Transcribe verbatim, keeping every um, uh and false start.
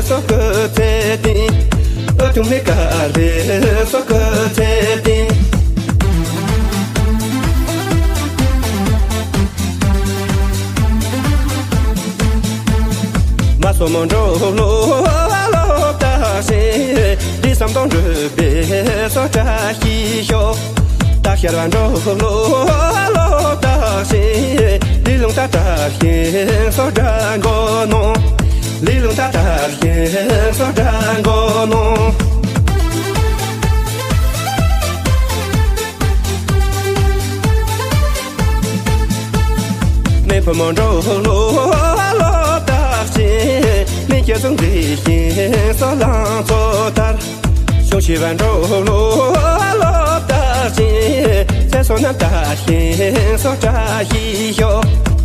སོ་སྐུ་ཚེ་བརྟན། ཨ་ཐུང་མེ་དཀར་པོའི་སོ་སྐུ་ཚེ་བརྟན། མ་སོ་མོ་འགྲོ་ལོ་ལོ་བཏགས་ཤིང་། འདི་བསམ་དོན་འགྲུབ་པའི་སོ་བཀྲ་ཤིས་ཤོག། སྟག་ཤར་བ་འགྲོ་ལོ་ལོ་བཏགས་ཤིང་། ལི་ལུང་ཏ་ལྟར་ཤིང་སོ་དགྲ་མགོ་ནོ། ལི་ལུང་ཏ་ལྟར་ཤིང་སོ་དགྲ་མགོ་ནོ། མེ་ཕོ་མོ་འགྲོ་ལོ་ལོ་བཏགས་ཤིང་། མེ་ཁྱེར་ཚོང་འདི་ཤིང་སོ་ལང་ཚོ་ལྟར། གཞུང་ཞི་བ་འགྲོ་ལོ་ལོ་བཏགས་ཤིང་། ཚེ་སོ་ནམ་ལྟར་ཤིང་སོ་བཀྲ་ཤིས་ཤོག།